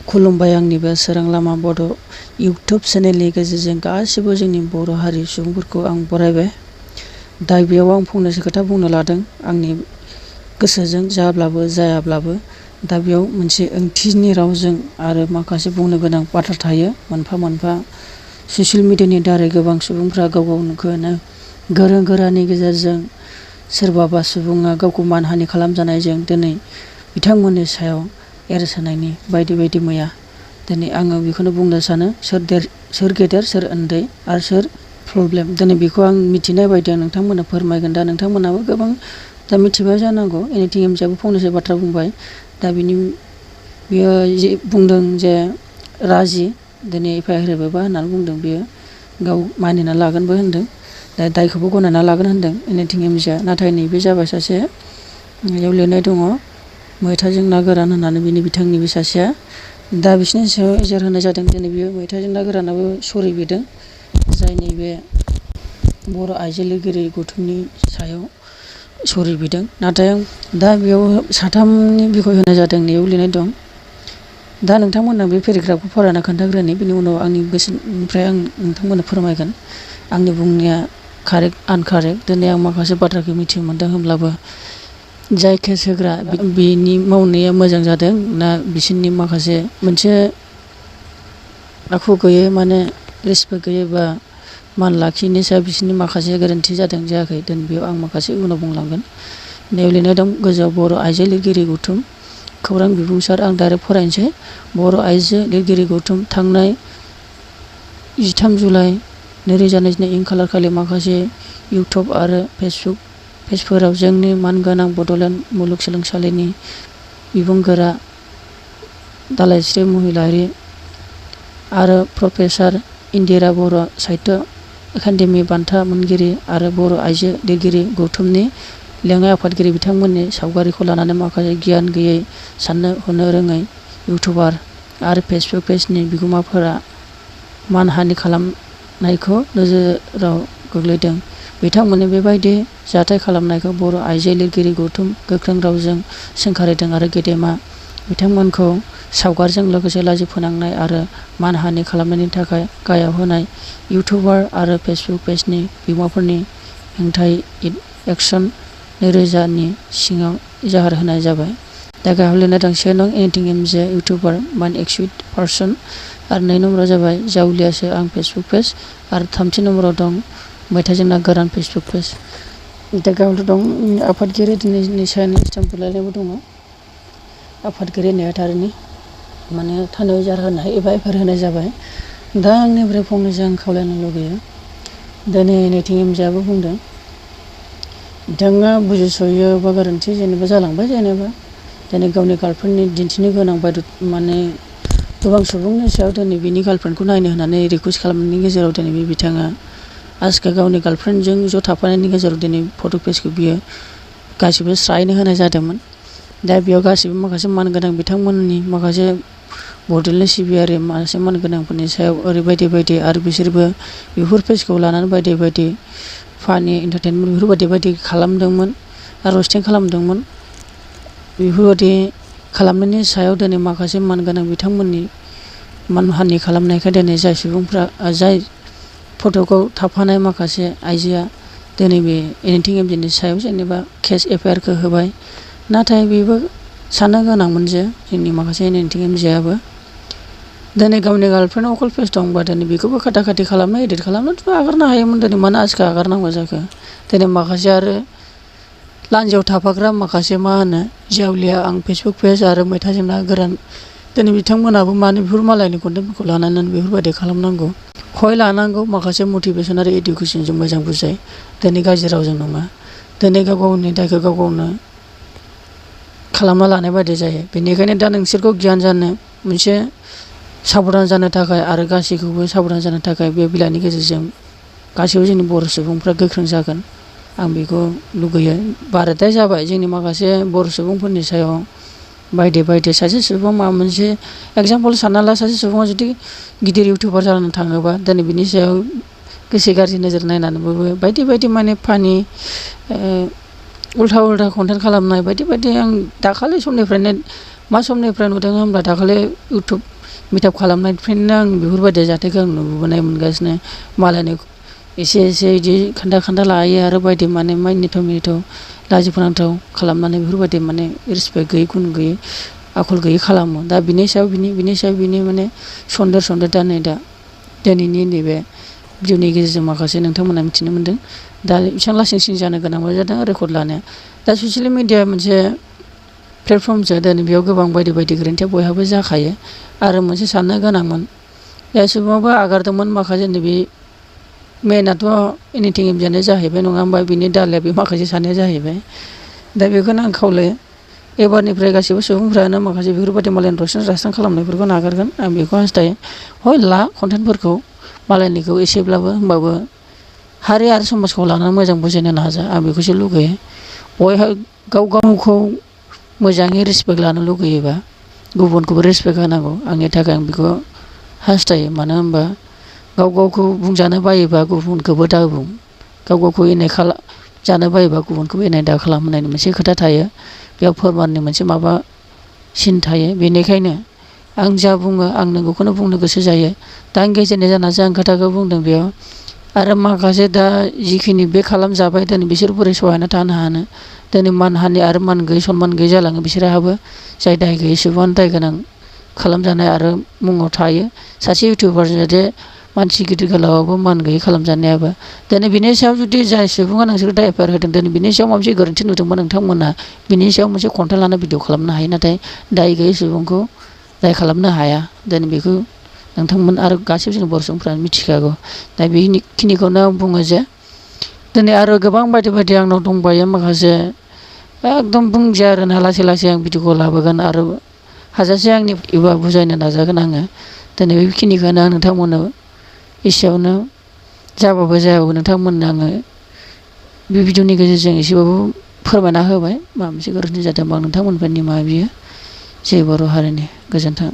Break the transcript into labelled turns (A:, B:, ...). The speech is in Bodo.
A: खुलुमबाय आंनि बे सोरां लामा बड' इउटुब चेनेलनि गेजेरजों गासिबो जोंनि बर' हारि सुबुंफोरखौ आं बरायबाय। दा बेयाव आं फंनैसो खोथा बुंनो लादों आंनि गोसोजों जाब्लाबो जायाब्लाबो। दा बेयाव मोनसे ओंथिनि रावजों आरो माखासे बुंनो गोनां बाथ्रा थायो मोनफा मोनफा। ससियेल मिडियानि दारै गोबां सुबुंफ्रा गाव गावखौनो गोरों गोरानि गेजेरजों सोरबाबा सुबुङा गावखौ मानहानि खालामजानायजों दिनै बिथांमोननि सायाव एरसोनायनि बायदि बायदि मैया। दिनै आङो बेखौनो बुंनो सानो सोर गेदेर सोर उन्दै आरो सोर प्रब्लेम। दिनै बेखौ आं मिथिनाय बायदि आं नोंथांमोननो फोरमायगोन। दा नोंथांमोनाबो गोबां दा मिथिबाय जानांगौ। एनिथिं एमजाबो फंनैसो बाथ्रा बुंबाय। दा बियो जे बुंदों जे राजि दिनै एफआइआर होबायबा होननानै बुंदों। बियो गाव मानिना लागोनबो होनदों। दा दायखौबो गनायना लागोन होनदों एनिथिं एमजिआ। नाथाय नैबे जाबाय सासे बेयाव लिरनाय दङ मैथाजों ना गोरान होननानै बिथांनि बे सासेया। दा बिसोरनि सायाव एजाहार होनाय जादों। दिनै बियो मैथाजों ना गोरानाबो सरि बिदों जाय नैबे बर' आइजो लिरगिरि गौथुमनि सायाव सरि बिदों। नाथाय दा बेयाव साथामनि बिखय होनाय जादों नैयाव लिरनाय दं। दा नोंथांमोननो बे पेराग्राफखौ फरायना खोन्थाग्रोनि बिनि उनाव आंनि गोसोनिफ्राय आं नोंथांमोननो फोरमायगोन आंनि बुंनाया कारेक्ट आनकारेक्ट। दिनै आं माखासे बाथ्राखौ मिथिनो मोनदों होमब्लाबो जाय केस होग्रा बिनि मावनाया मोजां जादों ना बिसोरनि माखासे मोनसे आखु गैयै माने रेसपेक्ट गैयै बा मान लाखियैनि सायाव बिसोरनि माखासे गोरोन्थि जादों जायाखै दिनै बेयाव आं माखासे उनाव बुंलांगोन। नैयाव लिरनाय दं गोजौआव बर' आइजो लिरगिरि गौथुम खौरां बिबुंसार। आं डाइरेक्ट फरायनोसै। बर' आइजो लिरगिरि गौथुम थांनाय 13 जुलाइ 2022 इं खालारखालि माखासे इउटुब आरो फेसबुक पेजफोराव जोंनि मानगोनां बड'लेण्ड मुलुगसोलोंसालिनि बिबुंगोरा दालाइस्रि महिलारि आरो प्रफेसार इन्दिरा बर' साहित्य एकाडेमि बान्था मोनगिरि आरो बर' आइजो लिरगिरि गौथुमनि लेङाइ आफादगिरि बिथांमोननि सावगारिखौ लानानै माखासे गियान गैयै साननो हनो रोङै इउटुबार आरो फेसबुक पेजनि बिगोमाफोरा मानहानि खालामनायखौ नोजोराव गोग्लैदों। बिथांमोननि बेबायदि जाथाय खालामनायखौ बर' आइजो लिरगिरि गौथुम गोख्रों रावजों सोंखारिदों आरो गेदेमा बिथांमोनखौ सावगारिजों लोगोसे लाजि फोनांनाय आरो मानहानि खालामनायनि थाखाय गाहायाव होनाय इउटुबार आरो फेसबुक पेजनि बिगोमाफोरनि हेंथायै एक्सन 2000 नि सिङाव इजाहार होनाय जाबाय। दा गाहायाव लिरनाय दं से नं एनिथिं एमजे इउटुबार माइन एक्सुइट पार्सन आरो 2 नम्बराव जाबाय जावलियासो आं फेसबुक पेज आरो 3थि नम्बराव दं मैथाजों ना गोरान फेसबुक पेज। दा गाहायाव दं आफादगिरि दिनैनि सायाव स्टाम्प लायनायबो दङ आफादगिरि नेहाथारिनि माने थानायाव इजाहार होनाय एबा एफआइआर होनाय जाबाय। दा आंनिफ्राय फंनैसो आं खावलायनो लुगैयो। दिनै एनिथिं एमजिआबो बुंदों बिथाङा बुजिस'यो बा गोरोन्थि जेनेबा जालांबाय जेनेबा दिनै गावनि गार्लफ्रेन्डनि दिन्थिनो गोनां बायद' माने गोबां सुबुंनि सायाव दिनै बिनि गार्लफ्रेन्डखौ नायनो होननानै रिकुवेस्ट खालामनायनि गेजेराव दिनै बे बिथाङा आजखा गावनि गार्लफ्रेन्डजों ज' थाफानायनि गेजेराव दिनै फट' पेजखौ बियो गासिबो स्रायनो होनाय जादोंमोन। दा बेयाव गासिबो माखासे मानगोनां बिथांमोननि माखासे बड'लेण्ड सिबियारि माखासे मानगोनांफोरनि सायाव ओरैबायदि बायदि आरो बिसोरबो बेफोर पेजखौ लानानै बायदि बायदि फानि एन्टारटेनमेन्ट बेफोरबायदि बायदि खालामदोंमोन आरो रस्टिं खालामदोंमोन। बेफोरबायदि खालामनायनि सायाव दिनै माखासे मानगोनां बिथांमोननि मानहानि खालामनायखाय दिनै जाय सुबुंफ्रा जाय फट'खौ थाफानाय माखासे आइजोआ दिनै बे एनिथिं एमजिनि सायाव जेनेबा केस एफआइआरखौ होबाय। नाथाय बेबो साननो गोनांमोन जे जोंनि माखासे एनिथिं एमजिआबो दिनै गावनि गार्लफ्रेन्डआव अकल पेज दंबा दिनै बेखौबो खाथा खाथि खालामनो एडिट खालामनोथ' आगारनो हायोमोन। दिनै मानो आजखा आगारनांगौ जाखो। दिनै माखासे आरो लान्जायाव थाफाग्रा माखासे मा होनो जावलिया आं फेसबुक पेज आरो मैथाजों ना गोरान दिनै बिथांमोनाबो मानो बेफोर मालायनि कन्टेन्टफोरखौ लानानै बेफोरबायदि खालामनांगौ। हय लानांगौ माखासे मटिभेसन आरो इडुकेसनजों मोजां बुजाय दिनै गाज्रि रावजों नङा। दिनै गाव गावनि दायखौ गाव गावनो खालामना लानाय बायदि जायो। बेनिखायनो दा नोंसोरखौ गियान जानो मोनसे साबधान जानो थाखाय आरो गासैखौबो साबधान जानो थाखाय बे बिलाइनि गेजेरजों गासैबो जोंनि बर' सुबुंफ्रा गोख्रों जागोन आं बेखौ लुगैयो। बाराद्राय जाबाय जोंनि माखासे बर' सुबुंफोरनि सायाव बायदि बायदि सासे सुबुं माबा मोनसे एगजामपोल सानना ला सासे सुबुङा जुदि गिदिर इउटुबार जानो थाङोबा दिनै बिनि सायाव गोसो गाज्रि नोजोर नायनानैबो बायदि बायदि माने फानि उल्था उल्था कन्टेन्ट खालामनाय बायदि बायदि आं दाखालि समनिफ्रायनो मा समनिफ्राय नुदों होनब्ला दाखालि इउटुब मिटाप खालामनायनिफ्रायनो आं बेफोरबायदि जाथायखौ आं नुबोनाय मोनगासिनो मालायनि एसे इदि खोन्था लायो आरो बायदि माने मिनिथाव लाजि फोनांथाव खालामनानै बेफोरबायदि माने रिसपेक्ट गैयै गुन गैयै आखल गैयै खालामो। दा बिनि सायाव बिनि माने सन्देर दा दिनैनि नैबे भिडिअनि गेजेरजों माखासे नोंथांमोना मिथिनो मोनदों। दा बेसेबां लासिं जानो गोनांबो जादों रेकर्ड लानाया। दा ससियेल मिडिया मोनसे प्लेटफर्मसो दिनै बेयाव गोबां बायदि गोरोन्थिया बयहाबो जाखायो आरो मोनसे साननो गोनांमोन जाय सुबुङाबो आगारदोंमोन माखासे नैबे मेनाथ' एनिथिं एमजियानो जाहैबाय नङा होमबा बिनि दालाया बे माखासे साननाया जाहैबाय। दा बेखौनो आं खावलायो एबारनिफ्राय गासैबो सुबुंफ्रानो माखासे बेफोरबायदि मालायनि रायसन खालामनायफोरखौ नागारगोन आं बेखौ हास्थायो। हय ला कन्टेन्टफोरखौ मालायनिखौ एसेब्लाबो होमबाबो हारि आरो समाजखौ लानानै मोजां बुजायनो नाजा आं बेखौसो लुगैयो। बयहा गावखौ मोजाङै रेसपेक्ट लानो लुगैयोबा गुबुनखौबो रेसपेक्ट होनांगौ आंनि थाखाय आं बेखौ हास्थायो। मानो होनबा गावखौ बुंजानो बायोबा गुबुनखौबो दा बुं, गावखौ इनाय जानो बायोबा गुबुनखौबो इनाय दा खालाम होननाय मोनसे खोथा थायो। बेयाव फोरमाननि मोनसे माबा सिन थायो। बेनिखायनो आं जा बुङो आं नंगौखौनो बुंनो गोसो जायो। दा आं गेजेरनि जानासो आं खोथाखौ बुंदों बेयाव आरो माखासे दा जिखिनि बे खालामजाबाय दिनै बिसोर बोरै सहायना थानो हानो दिनै मानहानि आरो मान गैयै सनमान गैयै जालाङो बिसोरहाबो जाय दाय गैयै सुबुङानो दाय गोनां खालामजानाय आरो मुङाव थायो सासे इउटिउबार जाहाथे मानसि गिदिर गोलावाबो मान गैयै खालामजानायाबो दिनै बिनि सायाव जुदि जाय सुबुङा नोंसोरखौ दायफोर होदों दिनै बिनि सायाव माबा मोनसे गोरोन्थि नुदोंबा नोंथांमोना बिनि सायाव मोनसे कन्टेन्ट लाना भिडिअ खालामनो हायो। नाथाय दाय गैयै सुबुंखौ दाय खालामनो हाया। दिनै बेखौ नोंथांमोन आरो गासैबो जोंनि बर' सुबुंफ्रानो मिथिखागौ। दा बेखिनिखौनो आं बुङो जे दिनै आरो गोबां बायदि आंनाव दंबायो माखासे एकदम बुंजाया आरोना लासै आं भिडिअखौ लाबोगोन आरो हाजासे आंनि एबा बुजायनो नाजागोन आङो। दिनै बेखिनिखौनो आं नोंथांमोननो एसेयावनो जाबाबो जायाबाबो नोंथांमोननो आङो बे भिडिअनि गेजेरजों एसेबाबो फोरमायना होबाय। माबा मोनसे गोरोन्थि जादोंबा आं नोंथांमोननिफ्राय निमाहा बियो। जै बर' हारिनि गोजोन्थों।